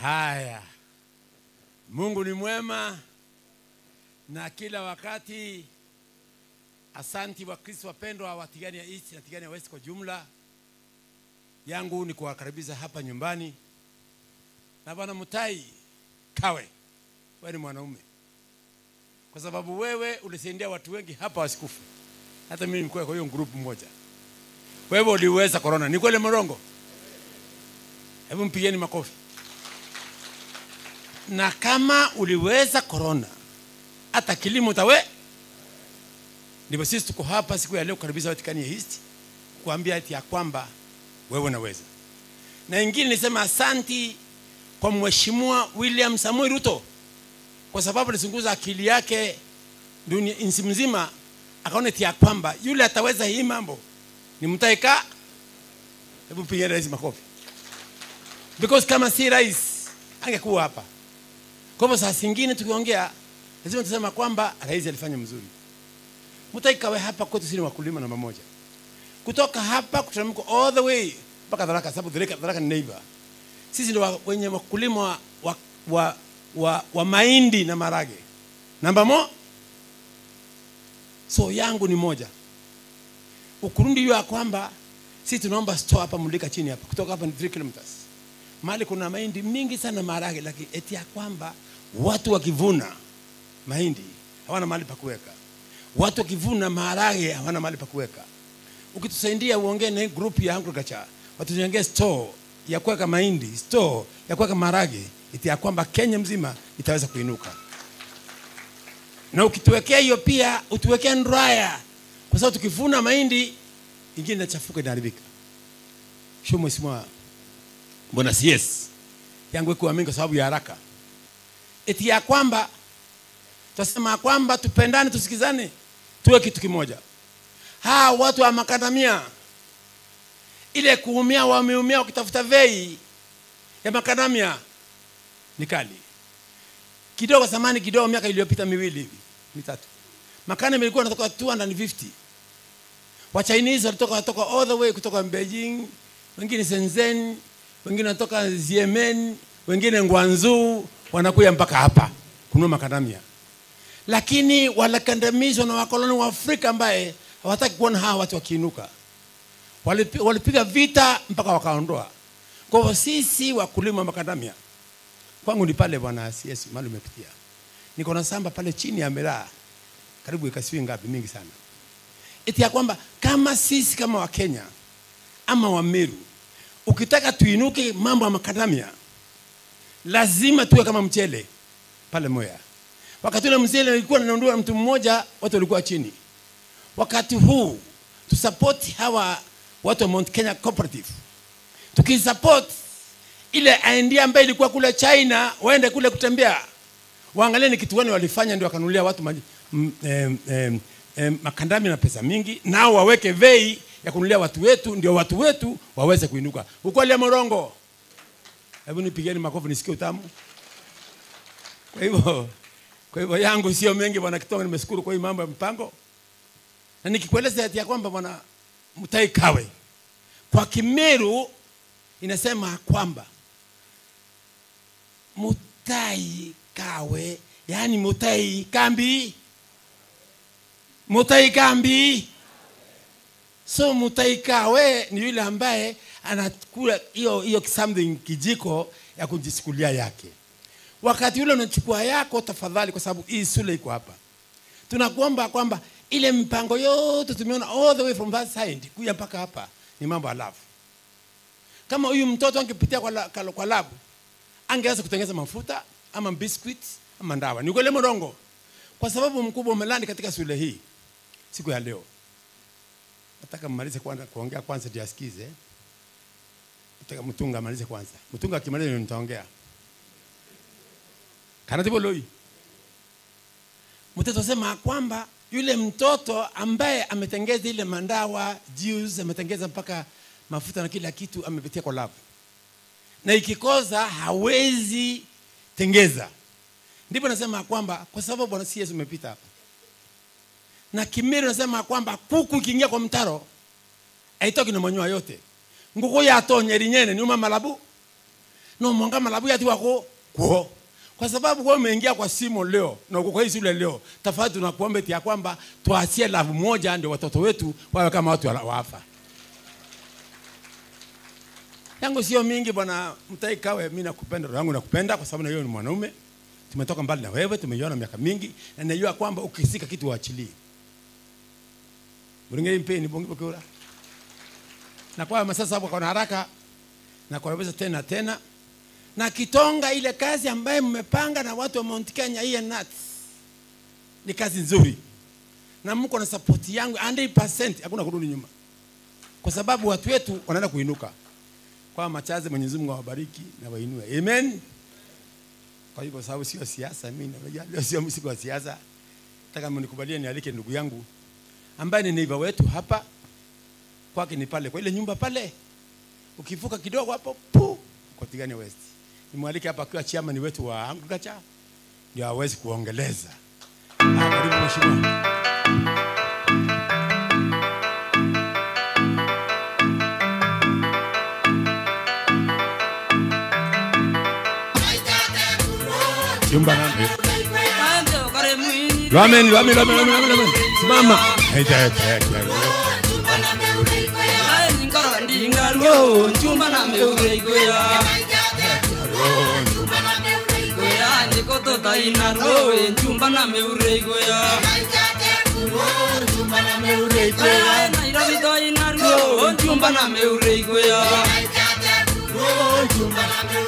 Haya, Mungu ni mwema na kila wakati. Asanti wa Kristo wapendwa wa Tigania East na Tigania West kwa jumla. Yangu ni kuwakaribisha hapa nyumbani. Na Bwana Mutahi Kawe, wewe ni mwanaume, kwa sababu wewe ulisaidia watu wengi hapa wasikufe. Hata mimi nilikuwa kwa hiyo group moja. Wewe uliweza corona. Ni kweli mrongo? Hebu mpigeni makofi. Na kama uliweza corona, hata kilimo tawe. Ndipo sisi tuko hapa siku ya leo kukaribisha watu Tigania East, kuambia eti ya kwamba wewe unaweza. Na ingine nisema asanti kwa Mheshimiwa William Samoei Ruto, kwa sababu alisunguza akili yake dunia nchi mzima, akaona eti ya kwamba yule ataweza hii mambo ni Mutahi Kawe. Hebu pigia rais makofi. Because kama si rais angekuwa hapa. Kwa hivyo saa zingine tukiongea lazima tuseme kwamba rais alifanya mzuri. Mutahi Kawe hapa kwetu sisi ni wakulima namba moja. Kutoka hapa kuteremka all the way mpaka Tharaka, sababu Tharaka ni neighbor. Sisi ndio wenye wakulima wa mahindi na marage. Namba moja. So yangu ni moja. Ukurundi hiyo ya kwamba sisi tunaomba store hapa Mulika chini hapa. Kutoka hapa ni 3 kilometers. Mahali kuna mahindi mingi sana maharage, lakini eti ya kwamba watu wakivuna mahindi hawana mahali pa kuweka. Watu wakivuna maharage hawana mahali pa kuweka. Ukitusaidia uongee na group ya agriculture, watujengee store ya kuweka mahindi, store ya kuweka maharage, eti ya kwamba Kenya mzima itaweza kuinuka. Na ukituwekea hiyo pia utuwekee dryer, kwa sababu tukivuna mahindi ingine inachafuka inaharibika. Sio mheshimiwa Bwana CS yangu kwa mingi kwa sababu ya haraka. Eti ya kwamba tunasema kwamba tupendane, tusikizane, tuwe kitu kimoja. Hawa watu wa makadamia ile kuumia wameumia wakitafuta vei ya makadamia ni kali. Kidogo zamani kidogo miaka iliyopita miwili hivi, mitatu. Makadamia ilikuwa inatoka 250. Wa Chinese walitoka all the way kutoka Beijing, wengine Shenzhen, wengine wanatoka Yemen, wengine Guangzhou, wanakuja mpaka hapa kununua makadamia. Lakini walikandamizwa na wakoloni wa Afrika ambaye hawataki kuona hawa watu wakiinuka. Walipiga vita mpaka wakaondoa. Kwa hivyo sisi wakulima makadamia, kwangu ni pale Bwana CS mahali umepitia. Niko na samba pale chini ya miraa karibu ikasiwi ngapi mingi sana. Eti ya kwamba kama sisi kama wa Kenya ama wa Meru, ukitaka tuinuke mambo ya makadamia lazima tuwe kama mchele pale Moya. Wakati ule mchele ulikuwa unaondoa mtu mmoja, watu walikuwa chini. Wakati huu tusupport hawa watu wa Mount Kenya Cooperative. Tukisupport ile idea ambayo ilikuwa kule China, waende kule kutembea, waangalie ni kitu gani walifanya ndio wakanunulia watu makandami na pesa mingi, nao waweke vei ya kununulia watu wetu ndio watu wetu waweze kuinuka. Ukweli ya morongo? Hebu nipigeni makofi nisikie utamu. Kwa hivyo yangu sio mengi Bwana Kitonga, nimeshukuru kwa hii mambo ya mpango. Na nikikueleza eti ya kwamba Bwana Mutahi Kawe, kwa Kimeru inasema kwamba Mutahi Kawe, yani Mutahi Kambi. Mutahi Kambi. So Mutahi Kawe ni yule ambaye anakula hiyo something kijiko ya kujisukulia yake. Wakati yule unachukua yako, tafadhali, kwa sababu hii shule iko hapa. Tunakuomba kwamba ile mpango yote tumeona all the way from that side kuja mpaka hapa ni mambo ya love. Kama huyu mtoto angepitia kwa lab, angeweza kutengeneza mafuta ama biscuit ama ndawa. Ni kweli mrongo? Kwa sababu mkubwa umelandi katika shule hii siku ya leo. Nataka mmalize kwanza kuongea kwanza ndio asikize. Nataka Mtunga amalize kwanza. Mtunga akimaliza ndio nitaongea. Kanatibo loi. Mtoto sema kwamba yule mtoto ambaye ametengeza ile mandawa, juice, ametengeza mpaka mafuta na kila kitu, amepitia kwa lab. Na ikikosa hawezi tengeza. Ndipo nasema kwamba kwa sababu Bwana CS umepita hapa. Na Kimeru nasema kwamba kuku ikiingia kwa mtaro haitoki na manyoya yote. Nguku ya tonyeri nyene ni mama labu. No mwanga labu yati wako kwa. Kwa sababu wewe umeingia kwa simo leo na uko kwa hii shule leo, tafadhali tunakuomba eti ya kwamba tuachie lavu moja ndio watoto wetu wawe kama watu wa AFA. Yangu sio mingi bwana Mutahi Kagwe, mimi nakupenda, roho yangu nakupenda kwa sababu na wewe ni mwanaume. Tumetoka mbali na wewe, tumeiona miaka mingi na najua kwamba ukisika kitu uachilie. Mringe mpeni bongi bokora. Na kwa sasa hapo kwa haraka na kwa weza tena tena na Kitonga, ile kazi ambaye mmepanga na watu wa Mount Kenya hii nuts ni kazi nzuri. Na mko na support yangu 100%, hakuna kurudi nyuma. Kwa sababu watu wetu wanaenda kuinuka. Kwa machaze Mwenyezi Mungu awabariki na wainue. Amen. Kwa hivyo sababu sio siasa, mimi na sio msiku wa siasa. Nataka mnikubalie nialike ndugu yangu ambaye ni neighbor wetu hapa. Kwake ni pale kwa ile nyumba pale. Ukivuka kidogo hapo pu kwa Tigania West. Nimwalike hapa akiwa chairman wetu wa agriculture ndio aweze kuongeleza. Karibu mheshimiwa. Jumba nambe. Ramen, ramen, ramen, ramen, ramen. Simama.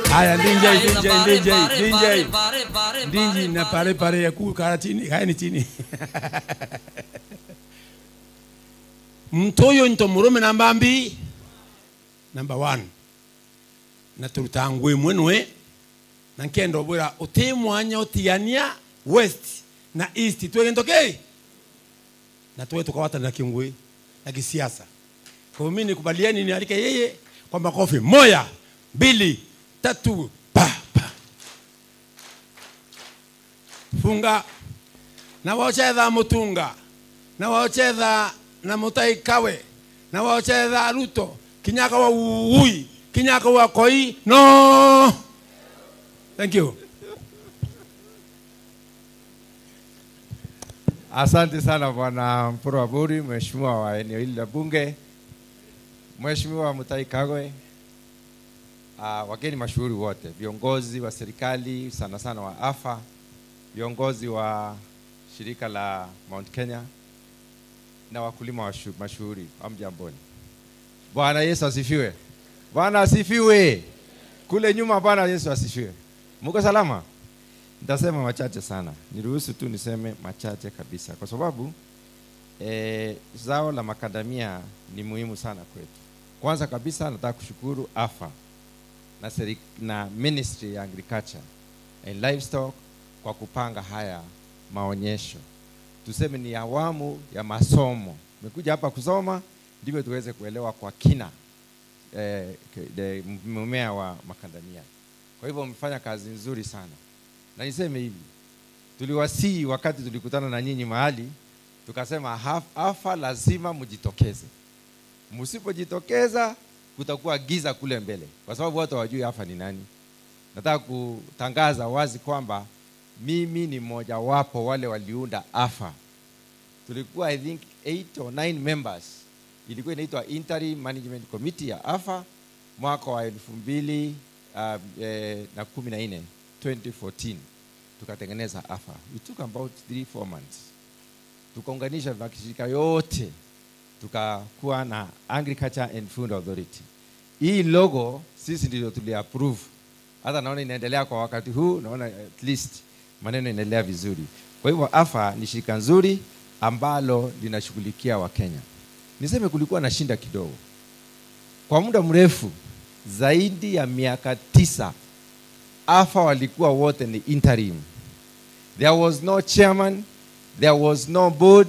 Haya DJ DJ DJ DJ DJ na pare pare ya kukara chini, haya ni chini. Mtoyo nto murume namba mbi number 1. Na turutangwe mwenwe na nkendo bora utimwanya utigania West na East tuwe okay? Na tuwe tukawata na kingwe na kisiasa. Kwa mimi nikubaliani nialike yeye kwa makofi. 1 2 3 pa pa. Funga na waocheza Mutunga na waocheza na Mutahi Kagwe na waocheza Ruto Kinyaka wa Uui Kinyaka wa Koi no. Thank you. Asante sana Bwana Mpuru Aburi, mheshimiwa wa eneo hili la bunge, Mheshimiwa Mutahi Kagwe, wageni mashuhuri wote, viongozi wa serikali sana sana wa AFA, viongozi wa shirika la Mount Kenya na wakulima mashuhuri, hamjamboni. Bwana Yesu asifiwe. Bwana asifiwe. Kule nyuma Bwana Yesu asifiwe. Mko salama? Nitasema machache sana. Niruhusu tu niseme machache kabisa kwa sababu zao la makadamia ni muhimu sana kwetu. Kwanza kabisa nataka kushukuru AFA na Ministry ya Agriculture and Livestock kwa kupanga haya maonyesho. Tuseme ni awamu ya masomo. Nimekuja hapa kusoma ndivyo tuweze kuelewa kwa kina mmea wa makadamia. Kwa hivyo mmefanya kazi nzuri sana. Na niseme hivi, tuliwasihi wakati tulikutana na nyinyi mahali, tukasema AFA lazima mjitokeze. Msipojitokeza kutakuwa giza kule mbele, kwa sababu watu hawajui AFA ni nani. Nataka kutangaza wazi kwamba mimi ni mmoja wapo wale waliunda AFA. Tulikuwa I think 8 or 9 members. Ilikuwa inaitwa Interim Management Committee ya AFA mwaka wa 2014, 2014. Tukatengeneza AFA. It took about 3-4 months. Tukaunganisha mashirika yote, tukakuwa na Agriculture and Food Authority. Hii logo sisi ndio tuliapprove. Hata naona inaendelea kwa wakati huu, naona at least maneno inaendelea vizuri. Kwa hivyo AFA ni shirika nzuri ambalo linashughulikia Wakenya. Niseme kulikuwa na shinda kidogo. Kwa muda mrefu zaidi ya miaka 9 AFA walikuwa wote ni interim. There was no chairman, there was no board,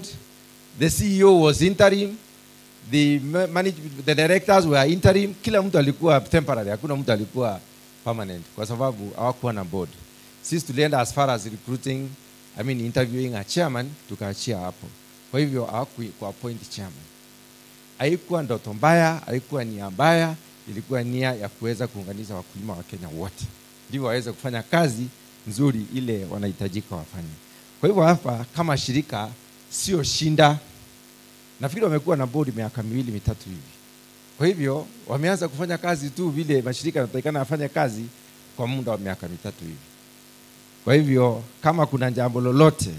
the CEO was interim, the directors were interim, kila mtu alikuwa temporary, hakuna mtu alikuwa permanent kwa sababu hawakuwa na board. Sisi tulienda as far as recruiting, I mean interviewing a chairman, tukaachia hapo. Kwa hivyo hawakuwa appoint chairman. Haikuwa ndoto mbaya, haikuwa nia mbaya, Ilikuwa nia ya kuweza kuunganisha wakulima wa Kenya wote, ndivyo waweze kufanya kazi nzuri ile wanahitajika wafanye. Kwa hivyo hapa kama shirika sio shinda. Nafikiri wamekuwa na bodi miaka 2 3 hivi. Kwa hivyo wameanza kufanya kazi tu vile mashirika yanatakikana afanye kazi kwa muda wa miaka 3 hivi. Kwa hivyo kama kuna jambo lolote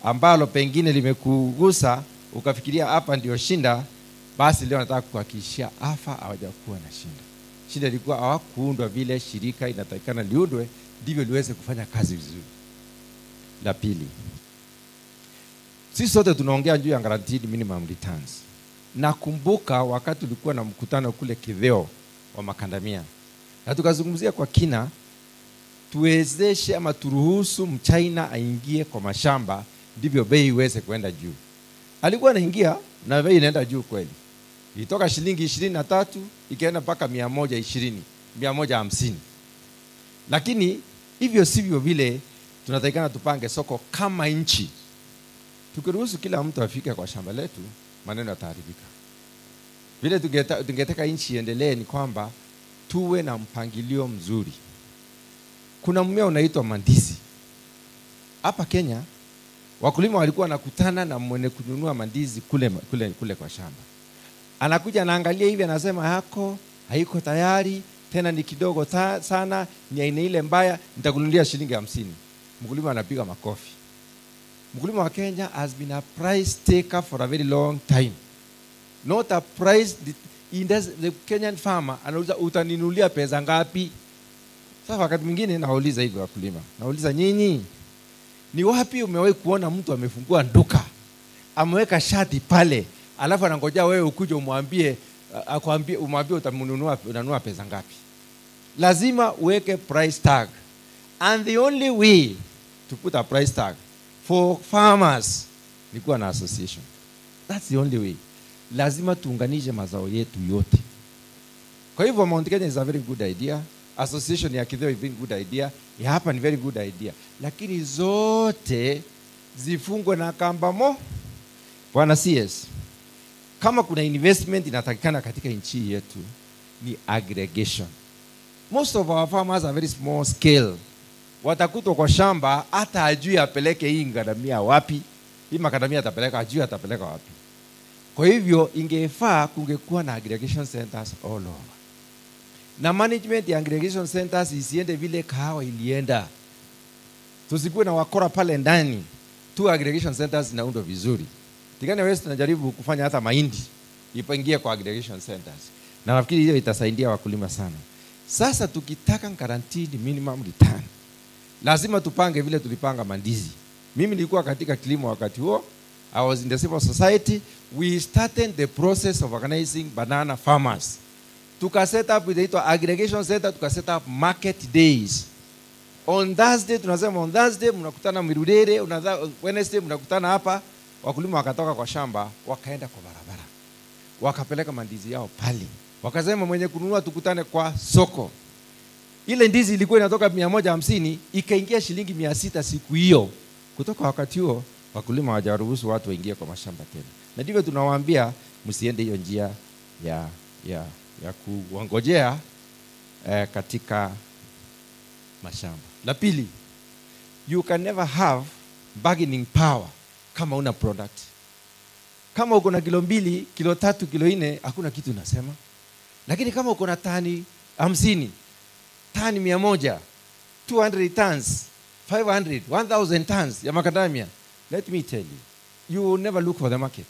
ambalo pengine limekugusa ukafikiria hapa ndio shinda, basi leo nataka kuhakikishia AFA hawajakuwa na shinda. Shinda ilikuwa hawakuundwa vile shirika inatakikana liundwe ndivyo liweze kufanya kazi vizuri. La pili, sisi sote tunaongea juu ya guaranteed minimum returns. Nakumbuka wakati tulikuwa na mkutano kule Kitheo wa makandamia, na tukazungumzia kwa kina tuwezeshe ama turuhusu mchina aingie kwa mashamba ndivyo bei iweze kwenda juu. Alikuwa anaingia na bei inaenda juu kweli. Ilitoka shilingi 23 ikaenda mpaka 120, 150. Lakini hivyo sivyo vile tunatakikana tupange soko kama nchi. Tukiruhusu kila mtu afike kwa shamba letu, maneno yataharibika. Vile tungetaka nchi iendelee ni kwamba tuwe na mpangilio mzuri. Kuna mmea unaitwa mandizi. Hapa Kenya wakulima walikuwa wanakutana na mwenye kununua mandizi kule kwa shamba. Anakuja anaangalia hivi anasema yako haiko tayari, tena ni kidogo sana, ni aina ile mbaya, nitakununulia shilingi 50. Mkulima anapiga makofi. Mkulima wa Kenya has been a price taker for a very long time. Not a price, the Kenyan farmer anauliza utaninunulia pesa ngapi? Sasa wakati mwingine nauliza hivi wakulima. Nauliza nyinyi, ni wapi umewahi kuona mtu amefungua duka, ameweka shati pale, alafu anangojea wewe ukuje umwambie, akwambie, umwambie utamnunua, unanunua pesa ngapi? Lazima uweke price tag. And the only way to put a price tag for farmers ni kuwa na association. That's the only way. Lazima tuunganishe mazao yetu yote. Kwa hivyo Mount Kenya is a very good idea. Association ya Kitheo is a very good idea. Ya hapa ni very good idea. Lakini zote zifungwe na kamba mo. Bwana CS, kama kuna investment inatakikana katika nchi yetu ni aggregation. Most of our farmers are very small scale. Watakutwa kwa shamba hata ajui apeleke hii ngadamia wapi, hii makadamia atapeleka, ajui atapeleka wapi. Kwa hivyo ingefaa kungekuwa na aggregation centers all over. Na management ya aggregation centers isiende vile kahawa ilienda. Tusikuwe na wakora pale ndani. Tu aggregation centers zinaundwa vizuri. Tigani West tunajaribu kufanya hata mahindi ipangie kwa aggregation centers. Na nafikiri hiyo itasaidia wakulima sana. Sasa tukitaka guaranteed minimum return, lazima tupange vile tulipanga mandizi. Mimi nilikuwa katika kilimo wakati huo. I was in the civil society. We started the process of organizing banana farmers. Tuka set up inaitwa aggregation center, tuka set up market days. On Thursday tunasema on Thursday mnakutana Mirurere, Wednesday mnakutana hapa. Wakulima wakatoka kwa shamba, wakaenda kwa barabara. Wakapeleka mandizi yao pale. Wakasema mwenye kununua tukutane kwa soko. Ile ndizi ilikuwa inatoka 150 ikaingia shilingi 600 siku hiyo. Kutoka wakati huo wakulima hawajaruhusu watu waingie kwa mashamba tena. Na ndivyo tunawaambia msiende hiyo njia ya kuongojea katika mashamba. La pili, you can never have bargaining power kama una product. Kama uko na kilo 2, kilo 3, kilo 4, hakuna kitu unasema. Lakini kama uko na tani 50, tani 100, 200 tons, 500, 1000 tons ya macadamia, let me tell you, you will never look for the market.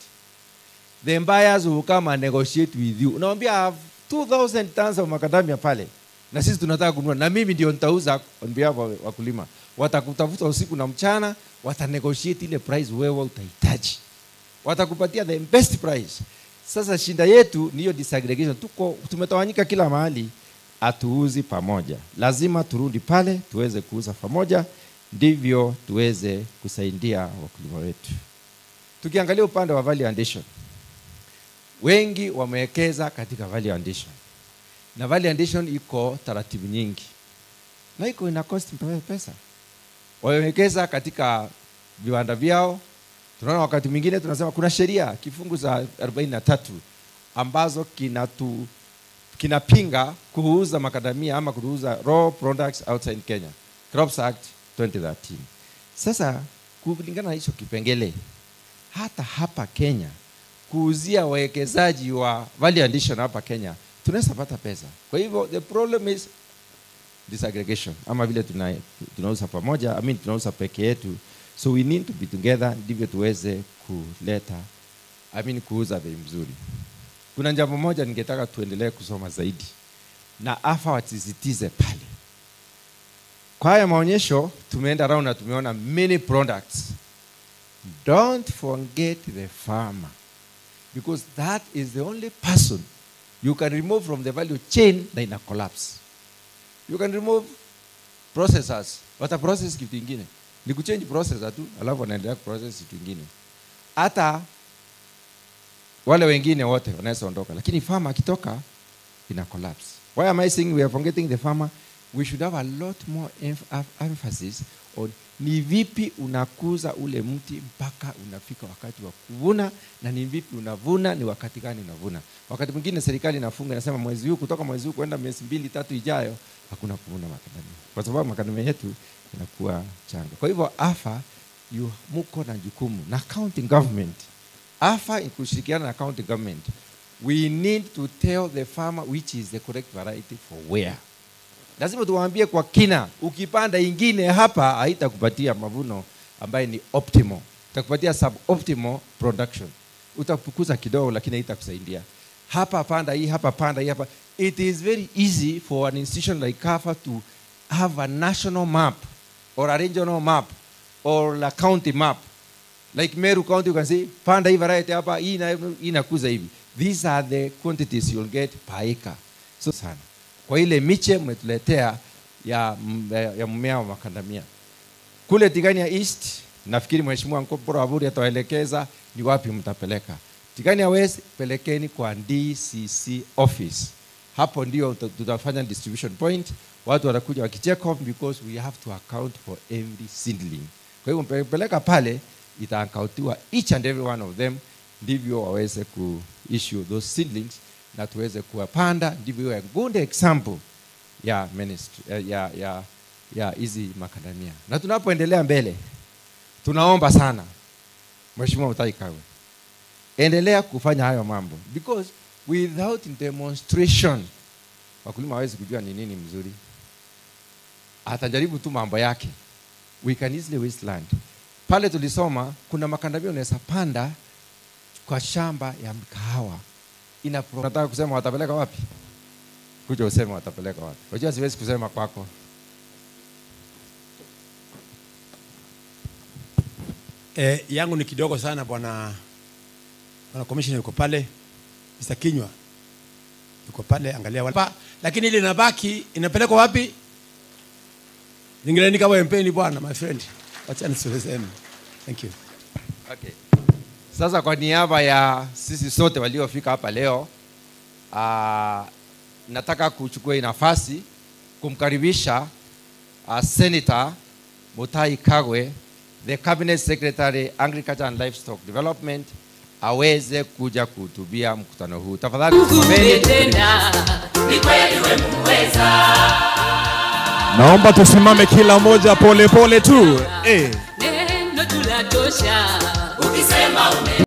The buyers will come and negotiate with you. Unawaambia, I have 2000 tons of macadamia pale. Na sisi tunataka kununua. Na mimi ndio nitauza on behalf of wakulima. Watakutafuta usiku na mchana, watanegotiate ile price wewe utahitaji. Watakupatia the best price. Sasa shinda yetu ni hiyo disaggregation. Tumetawanyika kila mahali, hatuuzi pamoja. Lazima turudi pale tuweze kuuza pamoja, ndivyo tuweze kusaidia wakulima wetu. Tukiangalia upande wa value addition, wengi wamewekeza katika value addition. Na value addition iko taratibu nyingi. Na iko ina cost pesa. Wamewekeza katika viwanda vyao. Tunaona wakati mwingine tunasema kuna sheria kifungu za 43 ambazo kinapinga kuuza makadamia ama kuuza raw products outside Kenya. Crops Act 2013. Sasa kulingana na hicho kipengele, hata hapa Kenya kuuzia wawekezaji wa value addition hapa Kenya tunaweza pata pesa. Kwa hivyo the problem is disaggregation, ama vile tunauza pamoja, I mean tunauza peke yetu. So we need to be together ndivyo tuweze kuleta, I mean kuuza bei mzuri. Kuna jambo moja ningetaka tuendelee kusoma zaidi na AFA watisitize pale. Kwa haya maonyesho tumeenda round na tumeona many products. Don't forget the farmer, because that is the only person you can remove from the value chain na ina collapse. You can remove processors. Wata process kitu ingine. Ni kuchange processor tu, alafu wanaendelea kuprocess kitu ingine. Hata wale wengine wote wanaweza ondoka, lakini farmer akitoka ina collapse. Why am I saying we are forgetting the farmer? We should have a lot more emphasis on ni vipi unakuza ule mti mpaka unafika wakati wa kuvuna, na ni vipi unavuna, ni wakati gani unavuna. Wakati mwingine serikali inafunga inasema mwezi huu, kutoka mwezi huu kwenda miezi 2 3 ijayo hakuna kuvuna makadamia, kwa sababu makadamia yetu inakuwa changa. Kwa hivyo AFA muko na jukumu na county government. AFA kushirikiana na county government, we need to tell the farmer which is the correct variety for where. Lazima tuwaambie kwa kina, ukipanda ingine hapa haitakupatia mavuno ambaye ni optimal. Itakupatia suboptimal production. Utafukuza kidogo lakini haitakusaidia. Hapa panda hii, hapa panda hii, hapa. It is very easy for an institution like AFA to have a national map or a regional map or a county map. Like Meru County, you can say, panda hii variety hapa, hii inakuza hivi. These are the quantities you'll get per acre. So sana. Kwa ile miche mmetuletea ya mmea wa makandamia. Kule Tigania East, nafikiri Mheshimiwa Nkoporo Aburi atawaelekeza ni wapi mtapeleka. Tigania West pelekeni kwa DCC office. Hapo ndio tutafanya distribution point. Watu watakuja wakicheck off because we have to account for every seedling. Kwa hivyo mpeleka pale itaaccountiwa each and every one of them, ndivyo waweze ku issue those seedlings na tuweze kuwapanda, ndivyo iwe good example ya ministry, ya hizi makadamia. Na tunapoendelea mbele, tunaomba sana Mheshimiwa Mutahi Kagwe, endelea kufanya hayo mambo, because without demonstration wakulima hawezi kujua ni nini mzuri. Atajaribu tu mambo yake. We can easily waste land. Pale tulisoma kuna makandamia unaweza panda kwa shamba ya mkahawa. Nataka kusema watapeleka wapi? Kuja useme watapeleka wapi. Unajua siwezi kusema kwako. Yangu ni kidogo sana bwana commissioner yuko pale. Mr. Kinywa yuko pale, angalia wale. Lakini ile inabaki inapelekwa wapi? Ningileni kama mpeni bwana, my friend. Acha niseme. Thank you. Okay. Sasa kwa niaba ya sisi sote waliofika hapa leo, nataka kuchukua nafasi kumkaribisha Senator Mutahi Kagwe, the Cabinet Secretary, Agriculture and Livestock Development, aweze kuja kuhutubia mkutano huu. Tafadhali tusimameni. Naomba tusimame kila moja pole pole tu. Neno tulatosha. Ukisema ume